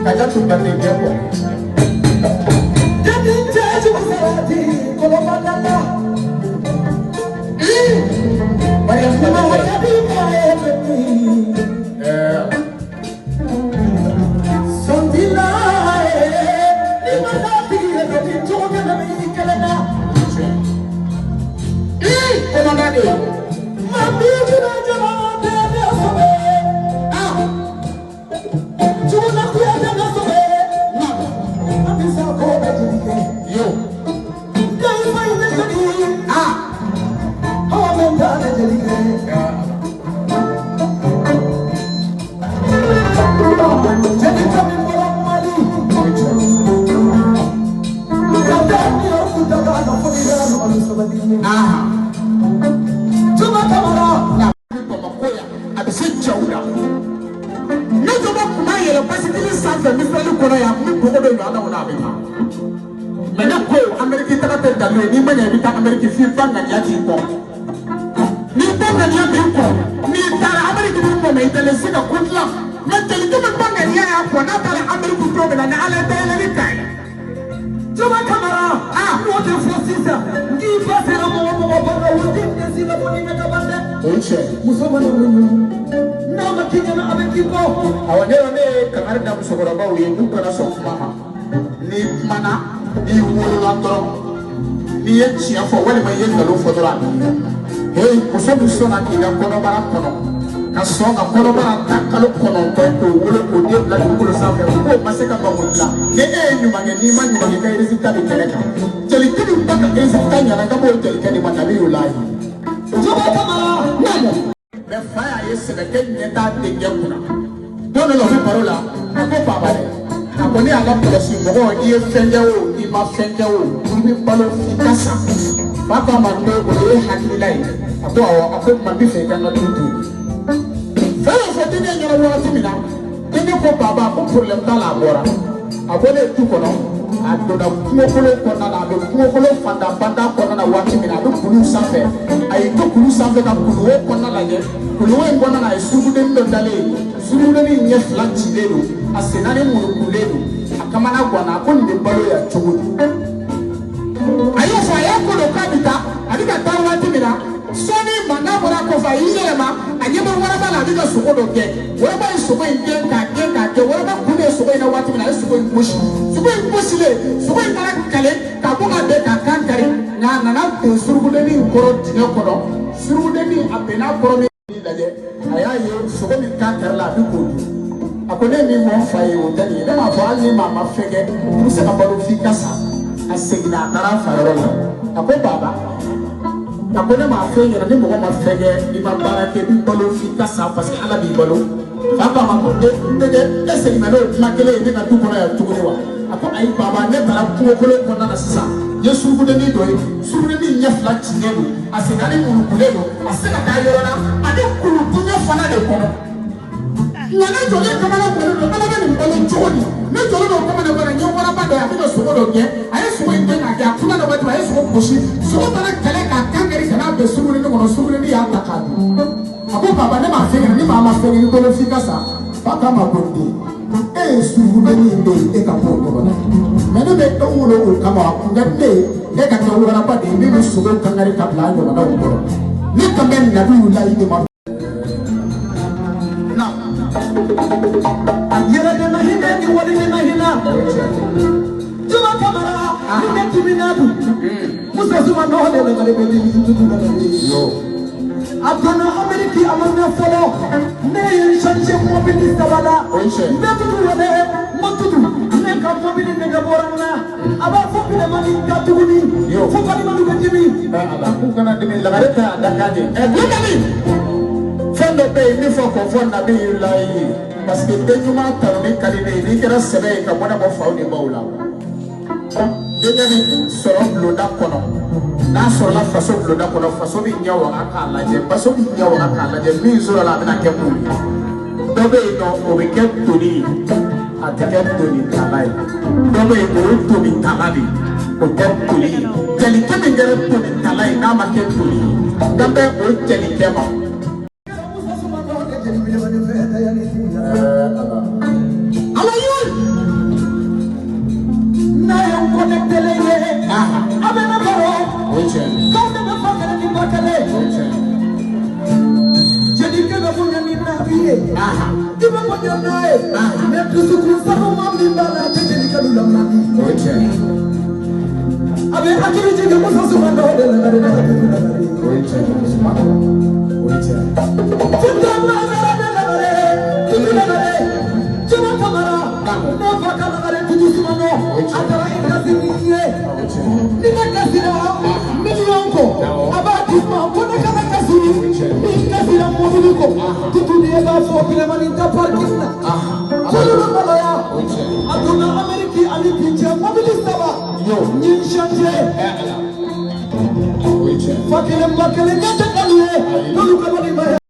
Kaja tun ka denkɛ kɔ. Mariam Ɛɛ commandant de ye. Yo. Ah. Bamakɔ yan a bɛ se cɛw la. Ne jɔba kun b'a yɛlɛ basikili sanfɛ misali kɔnɔ yan, a kun bɛ bɔgɔ dɔ ɲɔ a la, a bɛ taa. Mɛ ne ko Ameriki taga tɛ dalu ye, n'i ma ɲɛ i bɛ taa Ameriki f'i ba ŋaniya k'i kɔ. N'i ba ŋaniya b'i kɔ, n'i taara Ameriki b'i kɔ, mɛ i tɛlen se ka ko dilan. Mɛ jelikɛ min ba ŋaniya y'a kɔ, n'a taara Ameriki don min na, ni Ala ye dayɛlɛli k'a ye. Juma Kamara, n'o tɛ fɔ sisan n'i ba sera mɔgɔ mɔgɔ ba la, o den tɛ si la ko ni bɛ ka ban dɛ. O ye tiɲɛ ye. Muso mana muɲu, n'a ma k'i ɲɛna, a bɛ k'i kɔ. Awɔ, ne yɛrɛ ne ye kangari da musokɔrɔbaw ye n'u kana sɔn kuma ma. N'i kumana, n'i wolola dɔrɔn, n'i ye tiɲɛ fɔ walima i ye nkalon fɔ dɔrɔn, a b'i ye. Hey, muso min sɔnna k'i ka kɔnɔbara kɔnɔ, ka sɔn ka kɔnɔbara ta kalo 9 k'o wolo k'o den bila dugukolo sanfɛ, k'o ma se ka mako dilan, ni e ye ɲuman kɛ, n'i ma ɲuman kɛ, i ka résultat bɛ kɛnɛ kan. Jelikɛ min ba ka résultat ɲɛna, n ka b'o jelikɛ de ma nabi layi. Juma Kamara. Naamu. Mɛ fa y'a ye sɛbɛkɛ ɲɛ t'a denkɛ kunna. Don dɔ la, u bɛ baro la, a ko baba dɛ, a ko ne y'a la kɔlɔsi mɔgɔ, i ye fɛn kɛ o, i ma fɛn kɛ o, i bɛ balo f'i ka sa. Fa ko a ma ko o ye hakilila ye. A ko awɔ. A ko ma n bɛ fɛ i ka n ka du to yen. Fa y'o fɔ denkɛ ɲɛna wagati min na, denkɛ ko baba ko problème t'a la. A bɔra, a bɔlen du kɔnɔ, a donna kungokolon kɔnɔna na. A bɛ kungokolon fantanbanda kɔnɔna na waati min na, a bɛ kulu sanfɛ, a y'i to kulu sanfɛ ka kuluwo kɔnɔna lajɛ. Kuluwo in kɔnɔna na, a ye surukudennin dɔ dalen ye. Surukudennin ɲɛ fila cilen don, a sen naani munukulen don, a kamana ganna. A ko nin bɛ balo yan cogo di? A y'o fɔ, a y'a ko don k'a bɛ taa. A bɛ ka taa waati min na, sɔɔni mankan bɔra a kɔfɛ, a y'i yɛlɛma, a ɲɛ bɛ waraba la, a bɛ ka sogo dɔ gɛn. Waraba ye sogo in gɛn k'a gɛn k'a gɛn. Waraba kun de ye sogo in na waati min na, a ye sogo in gosi. Sogo in gosilen, sogo in taara kale ka bɔ ka bɛn k'a kan kari, nka a nana bin surukudennin in kɔrɔ dingɛ kɔnɔ. Surukudennin a bɛnna kɔrɔ min lajɛ, a y'a ye sogo min kan kari la, a bɛ k'o dun. A ko ne ye min fɔ n fa ye, o tɛ nin ye. Ne m'a fɔ hali ni maa ma fɛn kɛ, i bɛ se ka balo f'i ka sa. A seginna, a taara a fa yɔrɔ la. A ko baba, a ko ne m'a fɔ e ɲɛna, ni mɔgɔ ma fɛn kɛ, i ma baara kɛ, i bɛ balo f'i ka sa, parce que Ala b'i balo. Fa ko a ma ko n denkɛ, e seginna n'o kuma kelen ye ne ka du kɔnɔ yan tuguni wa? A ko ayi baba, ne taara kungokolon kɔnɔna na sisan, n ye surukudennin dɔ ye. Surukudennin ɲɛ fila cilen don, a sen naani munukulen don, a se ka taa yɔrɔ la, a bɛ kulu dingɛ fana de kɔnɔ. Nka ne jɔlen kamana gannen don, Ala bɛ nin balo cogo di? Ne jɔlen don kamana ganna, n ye waraba dɔ ye, a bɛ ka sogo dɔ gɛn. A ye sogo in gɛn k'a gɛn, a kunna dɔ waati min, a ye sogo gosi, sogo taara kɛlɛ k'a kan kari ka n'a bɛn surukudennin kɔnɔ. Surukudennin y'a ta k'a dun. A ko baba, ne m'a f'e ɲɛna, ni maa ma fɛn kɛ, i balo f'i ka sa. Fa k'a ma ko n den, e ye surukudennin in bɛ yen, e ka bɔ o tɔgɔ la, mɛ ne bɛ e wolo o kama. A kun ka di ne ye e ka kɛ waraba de ye min bɛ sogo kankari ka bila a ɲɔgɔnnaw kɔrɔ. Ne kan bɛ nabiw layi de ma. Na. Yɛrɛ de na hinɛ ni wali de na hinɛ. Juma Kamara, ni ne timina dun. Musa Suma nɔ de la bɛ dimi tutu la. Yo. A donna Ameriki, a ma mɛn fɔlɔ. Ne ye n change mobili saba la. O ye tiɲɛ. N bɛ tutu wele, n ko tutu, ne ka mobili nege bɔra n na. A b'a fɔ bilemani ta tuguni. Yo. Fo balimanu bɛ dimi. Ala k'u kana dimi, lagare ta y'a dakan de. Ɛ kulubali, fɛn dɔ bɛ yen min fɔ k'o fɔ nabi layi ye, parce que den ɲuman tanuni ka di ne ye. N'i kɛra sɛbɛ ye ka bɔnɛ bɔ faw ni baw la, denkɛ bɛ sɔrɔ bulonda kɔnɔ, n'a sɔrɔla faso bulonda kɔnɔ, faso bɛ ɲɛ waga k'a lajɛ, faso bɛ ɲɛ waga k'a lajɛ, min sɔrɔla a bɛna kɛ mun ye? Dɔ bɛ yen nɔ, o bɛ kɛ doni ye, a tɛ kɛ doni tala ye. Dɔ bɛ yen, o ye doni tala de ye, o tɛ doni ye. Jelikɛ min kɛra doni tala ye, n'a ma kɛ doni ye, dan bɛ o jelikɛ ma. Musa Suma nɔ de I bɛ bonya n'a ye, mais dusukun sanuma min b'a la, a tɛ deli ka la man di. O ye tiɲɛ ye. A bɛ hakili jigin Musa Sumano de la, Lagare ne hakili Lagare. O ye tiɲɛ ye, Sumano, o ye tiɲɛ ye. Tunta Magara de Lagare, Tutu Lagare, Juma Kamara, ne fa ka Lagare Tutu Sumano, a taara États-Unis ye. O ye tiɲɛ ye. Ni ne kasira miliyɔn kɔ, a b'a di n ma ko ne kana kasi, ni n kasira mobili kɔ. Tutu ni e b'a fɔ Bilemani ta parking na. Joli bɛ maloya. O ye tiɲɛ ye. A donna Amérique ani bi cɛ mobili 3. Yo. N ye n changer. Ɛ Ala, o ye tiɲɛ ye. Fa kelen ba kelen ɲɛ tɛ kanu ye. N'olu ka wali ma.